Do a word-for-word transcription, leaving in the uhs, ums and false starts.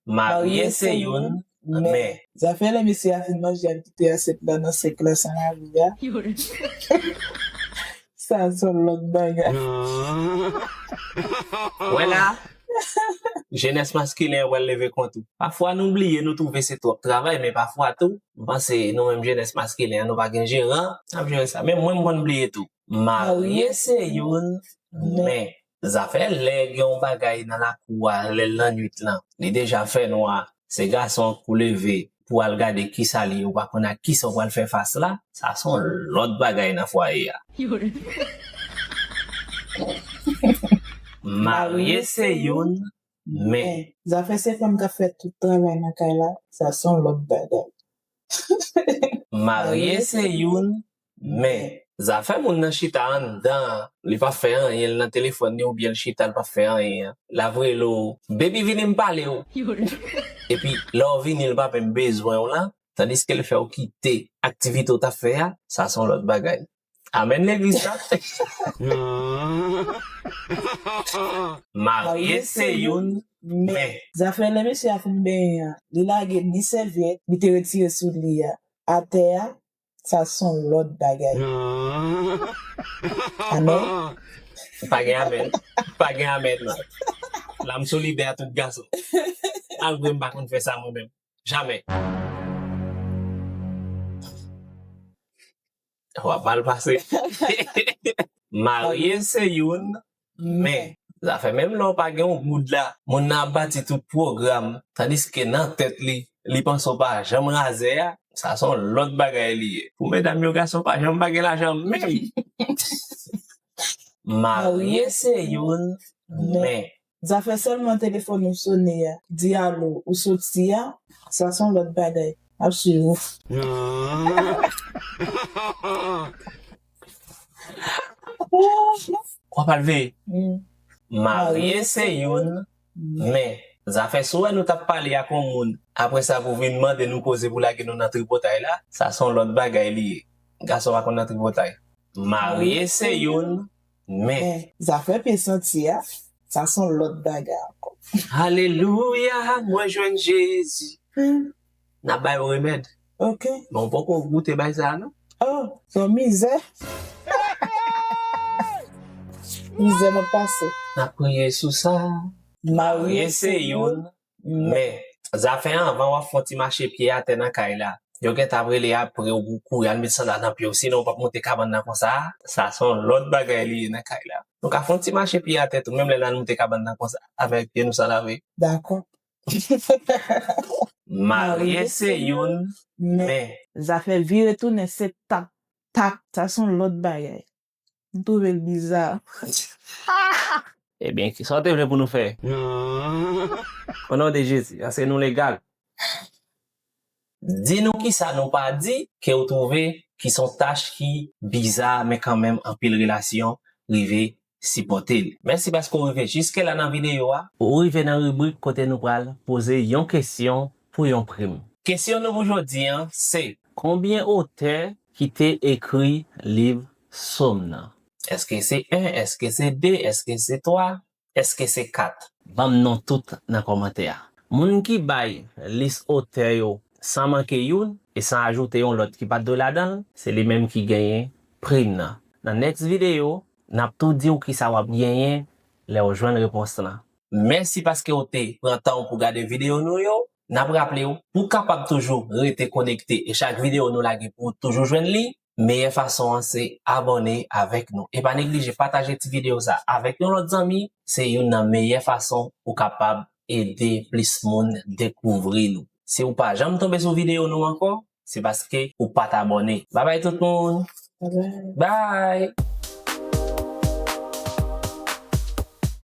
Marye se youn, men. Zafè lè mesye a fin manje, al kite asyèt la nan senk la san lavi a. Sa se yon lòt bagay. Wè la, jenès maskilen an pral leve kont ou. Pafwa nou bliye, nou twouve se twòp travay, men pafwa tou, m panse nou menm jenès maskilen an, nou pa gen jeran, n ap jere sa. Men mwen, m konn bliye tou. Marye se youn, men. Zafè lè gen yon bagay nan lakou a, lè l nan nwit lan, li deja fè nwa, se gason an k pou leve pou al gade kisa li ye, ou pa konn ak kisa w pral fè fas la, sa se yon lòt bagay nan fwaye a. Marye se youn, men. Zafè se fanm k ap fè tout travay nan kay la, sa se yon lòt bagay. Marye se youn, men. Zafè moun nan chita anndan an, li p ap fè anyen, li nan telefòn li oubyen l chita, li p ap fè anyen an. L ap rele w, "Baby, vini m pale w." Epi, lè w vini, li pa menm bezwen w lan, tandiske l fè w kite aktivite w t ap fè a, sa se yon lòt bagay. Amèn legliz la. Marye se youn, men. Zafè lè mesye a fin benyen an, li lage ni sèvyèt, li te retire sou li a, atè a, sa se yon lòt bagay. Amèn. Pa gen amèn. Pa gen amèn, non. La m solidè a tout gason. Malgre m pa konn fè sa mwen menm. Jamè. W ap mal pase. Marye se youn, men. Zafè menm lè w pa gen yon goud la, moun nan ap bati tout pwogram, tandiske nan tèt li, li panse w pa janm razè a, sa se yon lòt bagay li ye. Pou medam yo, gason pa janm pa gen lajan menm. Marye se youn, men. Zafè sèlman telefòn ou sone a, di alo, ou soti a, sa se yon lòt bagay. Ap swiv ou. W ap al veye. Marye se youn, men. Zafè si w wè nou t ap pale ak yon moun, apre sa pou vin mande nou koze pou lage nou nan tripotay la, sa se yon lòt bagay li ye. Gason pa konn nan tripotay. Marye se youn, men. Zafè pye santi a, sa se yon lòt bagay ankò. Alelouya, mwen jwenn Jezi. N ap ba yo remèd. Ok. Men w poko goute bay sa a, non? Oh, se yon mizè. Mizè m ap pase. N ap priye sou sa. Marye se youn, men. Zafè anvan w ap fè yon ti mache pye atè nan kay la. Yo gentan ap rele apre w pou kouri al met sandal nan pye w, sinon w p ap monte kabann nan konsa. Sa se yon lòt bagay li ye nan kay la. Nou ka fè yon ti mache pye atè tou, menm lè n al monte kabann nan konsa, avèk pye nou san lave. Dakò. Marye se youn, men. Zafè vire tounen se tap, tap, sa se yon lòt bagay. M twouve l biza. Ebyen, kisa w te vle pou nou fè? O non de Jezi, paske nou legal. Di nou kisa nou pa di ke w twouve ki se yon tach ki biza, men kanmenm anpil relasyon rive sipòte l. Mèsi paske w rive jiske la nan videyo a. Ou rive nan ribrik kote nou pral poze yon kesyon pou yon prim. Kesyon nou pou jodi a se: konbyen otè ki te ekri liv Sòm nan? Èske se en? Èske se de? Èske se twa? Èske se kat? Ban m non tout nan kòmantè a. Moun ki bay lis otè yo san manke youn e san ajoute yon lòt ki pa t dwe ladan l, se li menm ki genyen prim nan. Nan next videyo, n ap tou di w kisa w ap genyen lè w jwenn repons lan. Mèsi paske w te pran tan w pou gade videyo nou yo. N ap raple w, pou w kapab toujou rete konekte e chak videyo nou lage pou w toujou jwenn li, meyè fason an se abòne avèk nou. E pa neglije pataje ti videyo sa avèk yon lòt zanmi, se youn nan meyè fason ou kapab ede plis moun dekouvri nou. Si w pa janm tonbe sou videyo nou ankò, se paske ou pa t abòne. Babay tout moun! Bye!